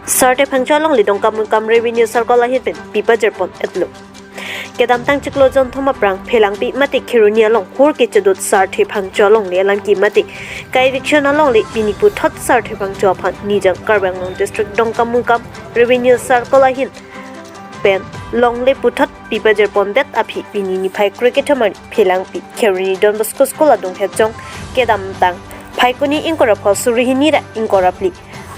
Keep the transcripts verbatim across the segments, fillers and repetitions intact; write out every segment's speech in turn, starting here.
Sarthe Phangcho alongle Dongkamukam Revenue Circle ahin pen pipajirpon-etlo. Kedamtang chiklo jonthom aphrang Phelangpi mate Kheroni along hur kechedot Sarthe Phangcho alongle alangki mate ka-eviction alongle pini puthot Sarthe Phangcho aphan Nijang Karbi Anglong District Dongkamukam Revenue Circle ahin pen longle puthot pipajirpondet aphi pini niphai krekethom arni Phelangpi Kheroni Don Bosco School adunghet jong kedamtang Phaikuni ingkoi ra pho suri hini ra ingkoi ra phli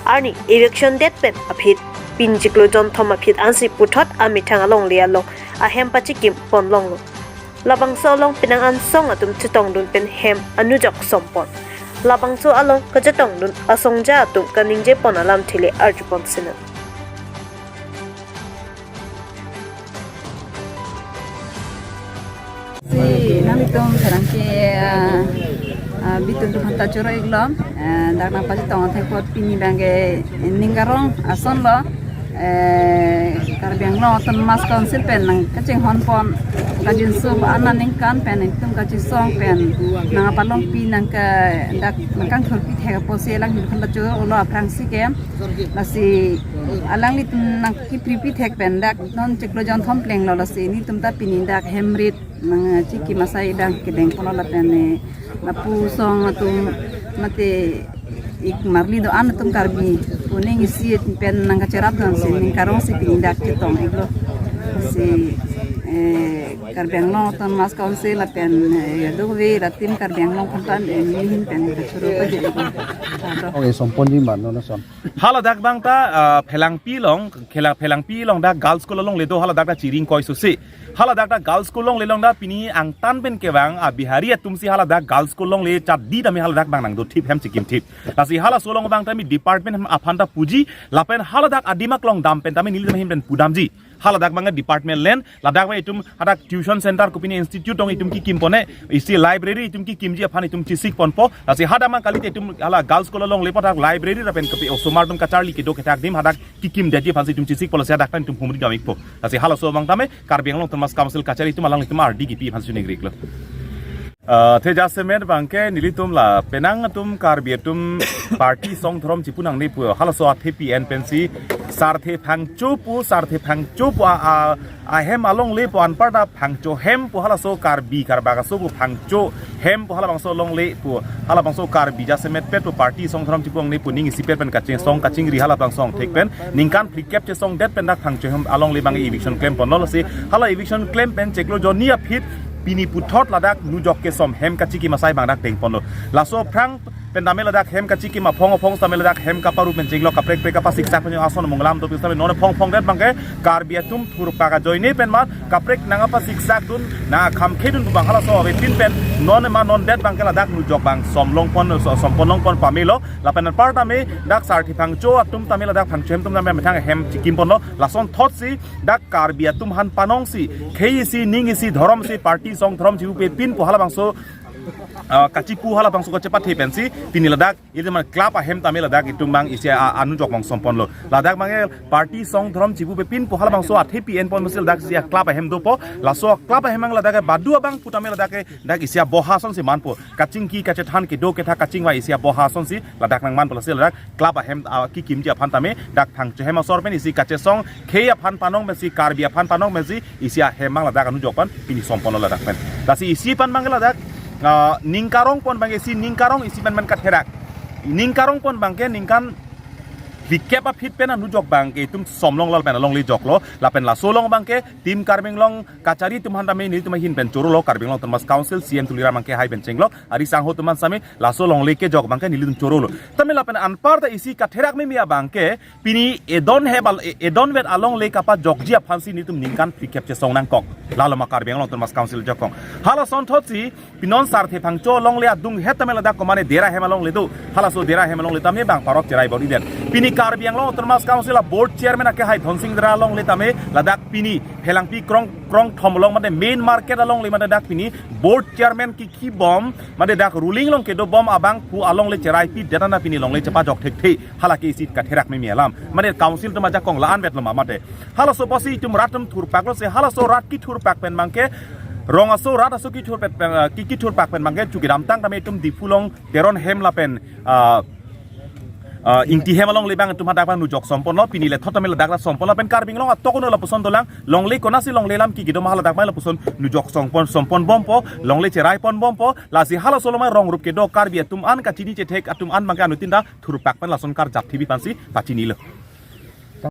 arni eviction det pen aphi pini chiklo jonthom aphi ansi puthot amethang alongle along ahem pachikim ponlonglo. Labangso along penang ansong atum chetongdun pen hem anujok sompon. Labangso along kachetongdun asongja atum kaningjepon alamthe le arjupon sinang. Si nanglitum pherangke, ah, ah, bitum atum aphanta choro-iklo, eh, dak nangpachetong atheng apot pini abangke ning karong asonlo, eh, Karbi Anglong Autonomous Council pen nangkachinghonpon kajinso ba anat ningkan pen itum kachesong pen nangpalongpi nangke dak nangkangthurpi thek apotsi alanglitum aphanta choro-iklo aphrangsi ke lasi alanglitum nangkipripi thek pen dak non chiklo jonthom plenglo lasi nelitum ta pini dak hem rit nangchikim asai dak kedengponlo lapen, eh, lapu song atum mate ik marli do-an atum Karbi pu ning isi pen nangkacherapdunsi ning karongsi pini dak chetong-iklo. Si, eh, Karbi Anglong Autonomous Council lapen, eh, dove ra Team Karbi Anglong aphan neli ahin pen kachoro pajirpon. Ado. Okay, somponji man, non ason. Haladak abang ta, ah, Phelangpi along, Khela-, Phelangpi along dak Girls School alongle do, haladak ta chiring koi susi. Haladak ta Girls School alongle along ta pini angtan pen kevang a Bihari atumsi haladak Girls School alongle chatdi tame haladak abang nangdothip hem chikimthip. Lasi halaso along abang tame department hem aphanta puji, lapen haladak adim aklong dam pen tame nelitum ahin pen pudamji. Haladak abang department land, ladak abang itum hadak tuition center kopine institute tong itum kikimpon-e, isi library itum kikimji aphan itum chesikponpo. Lasi hadak abang kalite itum hala Girls School alongle apot hadak library lapen kopi osomar atum kacharli kedo kethak adim hadak kikimdetji aphansi itum chesikpo, lasi hadak pen itum humri dam-ikpo. Lasi halaso abang tame Karbi Anglong Autonomous Council kachari atum alanglitum ardi kipi aphansi ningri-iklo. Ah, the jasemet abangke nelitum la penang atum Karbi atum party song dhorom chipu nangne pu halaso athepi en pensi Sarthe Phangcho pu, Sarthe Phangcho pu a, a, ahem alongle pu anparta Phangcho hem pu halaso Karbi Karbak aso pu Phangcho hem pu halabangso alongle pu halabangso Karbi jasemetpet pu party song dhorom chipu nangne pu ning isipet pen kachesong kachingri halabangso angthek pen ningkan phlikep chesongdet pen dak Phangcho hem alongle abang eviction klemponlo lasi hala eviction klem pen chiklo jonni aphi pini puthot ladak nujok kesom hem kachikim asai abang dak dengponlo. Laso aphrang pen tame ladak hem kachikim aphong aphong tame ladak hem kaparu pen chenglok kaprek prek kapasiksak pen ason munglam do pis tame non aphong aphongdet abangke Karbi atum thurpak ajoine pen ma kaprek nangkapasiksakdun nangkhamkhedun abang halaso avepin pen non ma nondet abangke ladak nujok abang somlongpon, so-, somponlongpon pamelo. Lapen anpar tame dak Sarthe Phangcho atum tame ladak Phangcho hem atum tame methang hem chikimponlo. Lasonthotsi dak Karbi atum aphan panongsi khei isi ning isi dhorom isi party song dhorom chipu pepin pu halabangso, ah, kachipu halabangso kachepathe pensi pini ladak ilitum club ahem tame ladak itum abang isi a, anujok abang somponlo. Ladak abangke party song dhorom chipu pepin pu halabangso athepi enpon musil dak isi a club ahem dopo. Laso club ahem abang ladak badu abang pu tame ladak dak isi aboha asonsi manpo. Kachingki kachethan kedo kethak kachingvai isi aboha asonsi ladak nangmanpo lasi ladak club ahem, ah, kikimji aphan tame dak Phangcho hem asor pen isi kachesong khei aphan panong pensi Karbi aphan panong pensi isi ahem abang ladak anujok pen pini somponlo ladak pen. Lasi isi pen abangke ladak, ah, ning karongpon abangke isi ning karong isi pen pen katherak. Ning karongpon abangke ningkan phlikep aphi pen anujok abangke itum somlonglo lapen alongle joklo lapen laso along abangke Team Karbi Anglong kachari atum aphan tame nelitum ahin pen chorolo, Karbi Anglong Autonomous Council C E M Tuliram Ronghang kehai pen chenglok ari sangho atum aphan tame laso alongle kejok abangke nelitum chorolo. Tame lapen anparta isi katherak meme abangke pini edon hebal e-, edonvet alongle kapajokji aphansi nelitum ningkan phlikep chesong nangkok. Lalo ma Karbi Anglong Autonomous Council jokong. Halasonthotsi pinon Sarthe Phangcho alongle adunghet tame ladak komane Dera hem alongle do. Halaso Dera hem alongle tame bang parok cherai bor-idet. Pini Karbi Anglong Autonomous Council a board chairman akehai Dhonsing Dera alongle tame ladak pini Phelangpi krong, krongthom along mate main market alongle mate dak pini board chairman kikibom mate dak ruling along kedobom abang pu alongle cheraipidet an pini alongle chepajok thekthe. Hala ke isi katherak meme alam. Mate council atum ajakong la-anvetlo ma mate. Halaso apotsi itum rat atum thurpaklo si halaso rat kithurpak pen abangke rong aso rat aso kithurpak pen, ah, ki, kithurpak pen abangke chu kedamtang tame itum Diphu along Teron hem lapen, ah, ah, Ingti hem alongle abang atum hadak abang nujok sompon lo, pini le thot tame ladak la sompon lo, pen Karbi Anglong atok uno lapuson dolang, longle konasi longle lam ke kedo ma haladak abang lapuson nujok sompon, sompon bompo, longle cherai pon bompo, lasi halaso along rong rup kedo Karbi atum an kachini chethek atum an abang ke anuttin ta thurpak pen lason karjap thibi aphansi pachinilo.